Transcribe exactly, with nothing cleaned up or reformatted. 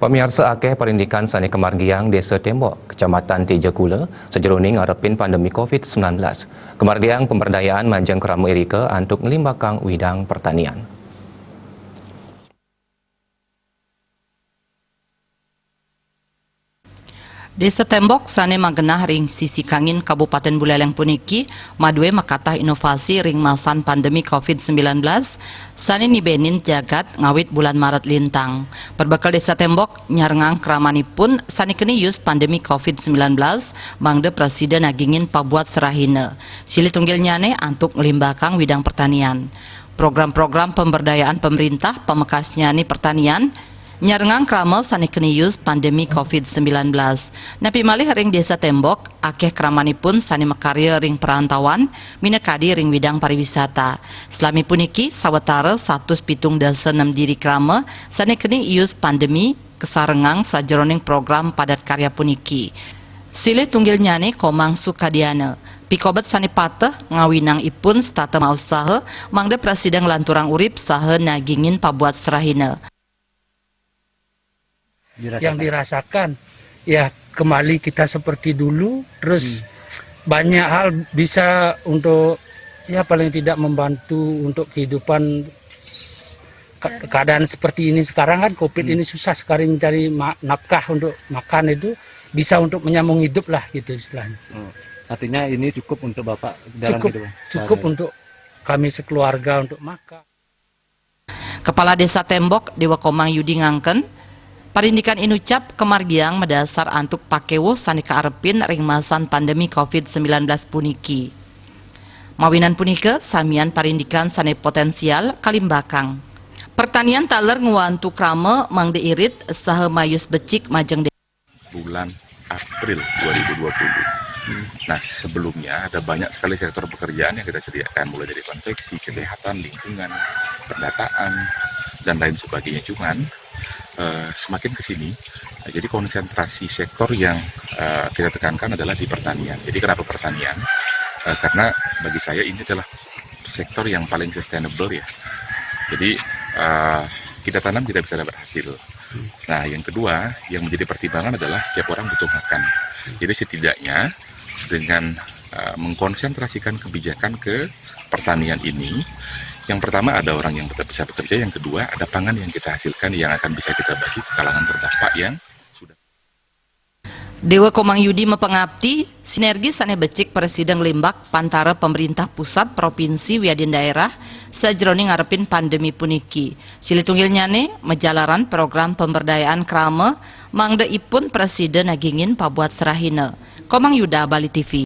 Pamiarsa, akeh parindikan sane kamargiang Desa Tembok, Kecamatan Tejakula, sajeroning ngarepin pandemi covid sembilan belas. Kamargiang pemberdayaan majeng krama irika antuk nglimbakang widang pertanian. Desa Tembok sane magenah ring sisi kangin Kabupaten Buleleng puniki madue makatah inovasi ring masan pandemi covid sembilan belas sane nibenin jagat ngawit bulan Maret lintang. Perbekel Desa Tembok nyarengang kramanipun sane keni yus pandemi covid sembilan belas mangda prasida nagingin pabuat serahina. Silih tunggilnyane antuk nglimbakang widang pertanian. Program-program pemberdayaan pemerintah pamekasnyane pertanian nyarengang krama sane keni yus pandemi covid sembilan belas. Napi malih ring Desa Tembok, akeh kramanipun sane makarya ring perantauan, minakadi ring widang pariwisata. Salami puniki, sawatara satus pitung dasa nem diri krama sane keni yus pandemi kasarengang sajeroning program Padat Karya puniki. Silih tunggilnyane Komang Sukadiana. Pikobet sane pateh ngawinang ipun setata mausaha mangda prasida nglanturang urip saha nagingin pabuat serahina. Yang dirasakan, ya, kembali kita seperti dulu, terus banyak hal bisa untuk, ya, paling tidak membantu untuk kehidupan ke-, keadaan seperti ini sekarang kan, covid ini susah sekali mencari ma-, nafkah untuk makan itu, bisa untuk menyambung hidup lah gitu istilahnya. Oh, artinya ini cukup untuk Bapak dalam Cukup, kehidupan cukup sehari-hari? Untuk kami sekeluarga untuk makan. Kepala Desa Tembok, Dewa Komang Yudi ngangken, parindikan inucap kamargiang madasar antuk pakewuh sane kaarepin ring masan pandemi covid sembilan belas puniki. Mawinan punika, samian parindikan sane potensial kalimbakang. Pertanian taler ngwantu krama mangda irit saha mayus becik majeng bulan April dua ribu dua puluh. Nah, sebelumnya ada banyak sekali sektor pekerjaan yang kita sediakan, mulai dari konveksi, kesehatan, lingkungan, pendataan, dan lain sebagainya. Cuman, eh, semakin ke sini, eh, jadi konsentrasi sektor yang, eh, kita tekankan adalah di pertanian. Jadi, kenapa pertanian? Eh, karena bagi saya ini adalah sektor yang paling sustainable, ya. Jadi, eh, kita tanam, kita bisa dapat hasil. Nah, yang kedua, yang menjadi pertimbangan adalah tiap orang butuh makan. Jadi, setidaknya dengan, eh, mengkonsentrasikan kebijakan ke pertanian ini, yang pertama, ada orang yang tetap bisa bekerja, yang kedua, ada pangan yang kita hasilkan yang akan bisa kita bagi ke kalangan terdampak yang sudah. Dewa Komang Yudi mapangapti, sinergi sane becik prasida nglimbak pantara pemerintah pusat, provinsi, wiadin daerah sajeroning ngarepin pandemi puniki. Silih tunggilnyane, majalaran program pemberdayaan krama mangda ipun prasida nagingin pabuat serahina. Komang Yuda, Bali T V.